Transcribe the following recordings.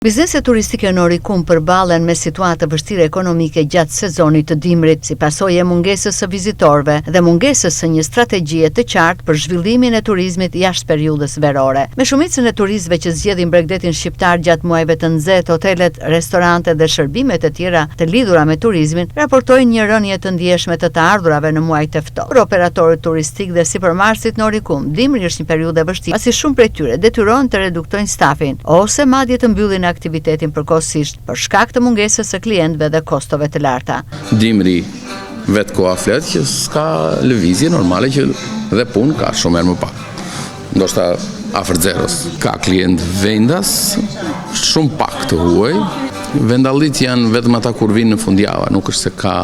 Bizneset turistike në Orikum përballen me situatë të vështirë ekonomike gjatë sezonit të dimrit, si pasojë e mungesës së vizitorëve dhe mungesës së një strategjie të qartë për zhvillimin e turizmit jashtë periudhës verore. Me shumicën e turistëve që zgjedhin bregdetin shqiptar gjatë muajve të nxehtë, hotelet, restorantet dhe shërbimet e tjera të lidhura me turizmin raportojnë një rënie të ndjeshme të të ardhurave në muajt e ftohtë. Për operatorët turistikë dhe sipërmarrësit në Orikum, dimri është një periudhë e vështirë, pasi shumë prej tyre detyrohen të reduktojnë stafin ose madje të mbyllin aktivitetin përkohësisht për shkak të mungesës së klientëve dhe kostove të larta. Dimri vetë koha flet që s'ka lëvizje normale që dhe punë ka shumë herë më pak. Ndoshta afër zeros. Ka klientë vendas, shumë pak të huaj. Vendallit janë vetëm ata kur vinë në fundjava, nuk është se ka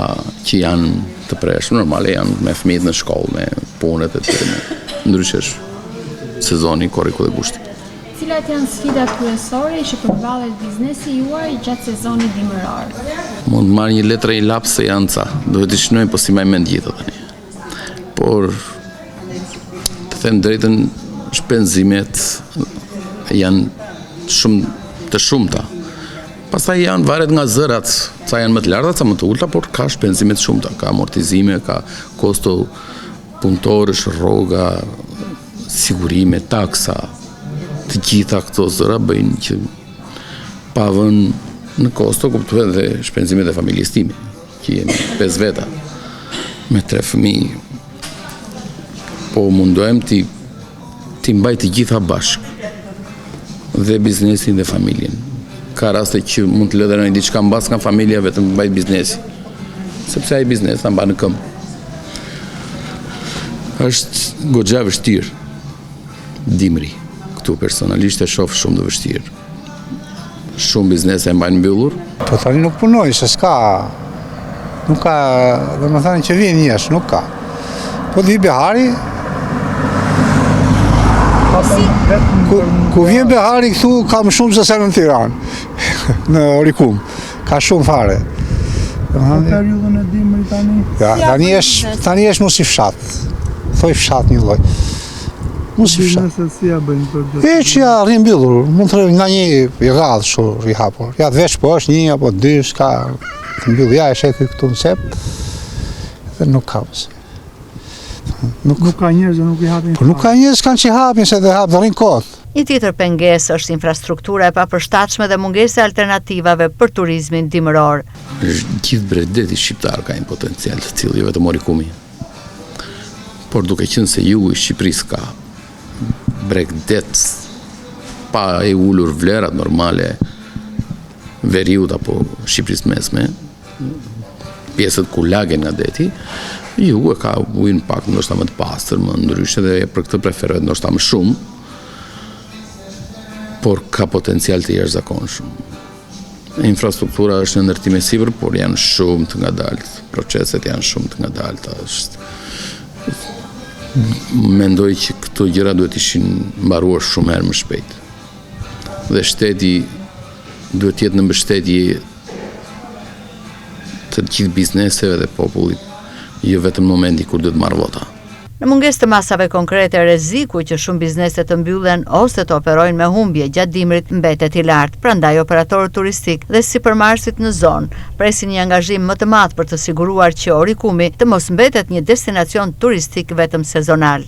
që janë të prershëm, normale janë me fëmijët në shkollë, me punët e tjera. Ndryshe është sezoni korriku dhe gushti. Cilat janë sfidat kryesore që përballet biznesi juaj gjatë sezonit dimëror? Mund të marr një letër e një laps se janë ca, duhet t'i shënoj, po s'i mbaj mend gjitha tani. Por, të them drejtën, shpenzimet janë shumë të shumta. Pastaj janë varet nga zërat, ca janë më të larta, ca më të ulta, por ka shpenzime të shumta, ka amortizime, ka kosto punëtorësh, rroga, sigurime, taksa, të gjitha këto zëra bëjnë që pa vënë në kosto kuptohet dhe shpenzimet e familjes time. Që jemi 5 veta me tre fëmijë. Po mundohem t'i t'i mbaj të gjitha bashkë. Dhe biznesin dhe familjen. Ka raste që mund të lë dhe diçka mbas nga familja vetëm të mbaj biznesin. Sepse ai biznes ta mban në këmbë. Është goxha vështirë dimri. Këtu personalisht e shoh shumë të vështirë. Shumë biznese e mbajnë mbyllur. Po tani nuk punoj, se s'ka, nuk ka, domethënë që vijnë njerëz, nuk ka. Po të vijë behari, ku, ku vjen behari këtu ka më shumë se sa në Tiranë, në Orikum, ka shumë fare. Po periudhën e dimrit tani? Ja, tani është, tani është mu si fshat, thoj fshat një lloj. Mu si fshat. Bizneset si ja bëjnë për dhe? E që ja rrinë mbyllur, mund të rrinë nga një i rrallë shu rri hapur. Ja të veç po është një apo dy, s'ka të mbyllur. Ja e sheh ky këtu në cep, dhe nuk ka pëse. Nuk, nuk ka njerëz nuk i hapin. Po nuk ka njerëz kanë që hapin se dhe hap dhe rrinë kot. Një tjetër pengesë është infrastruktura e papërshtatshme dhe mungesa e alternativave për turizmin dimëror. Gjithë bregdeti shqiptar ka një potencial të tillë, jo vetëm Orikumi. Por duke qenë se jugu i Shqipërisë ka bregdet pa e ulur vlerat normale veriut apo Shqipërisë mesme, pjesët ku lagen nga deti, jugu e ka ujin pak ndoshta më të pastër, më ndryshe dhe për këtë preferohet ndoshta më shumë, por ka potencial të jashtëzakonshëm. Infrastruktura është në ndërtim e sipër, por janë shumë të ngadaltë. Proceset janë shumë të ngadalta. Është mendoj që këto gjëra duhet ishin mbaruar shumë herë më shpejt. Dhe shteti duhet të jetë në mbështetje të gjithë bizneseve dhe popullit, jo vetëm në momentin kur duhet marrë vota. Në mungesë të masave konkrete, rreziku që shumë biznese të mbyllen ose të operojnë me humbje gjatë dimrit mbetet i lartë. Prandaj operatorët turistikë dhe sipërmarrësit në zonë presin një angazhim më të madh për të siguruar që Orikumi të mos mbetet një destinacion turistik vetëm sezonal.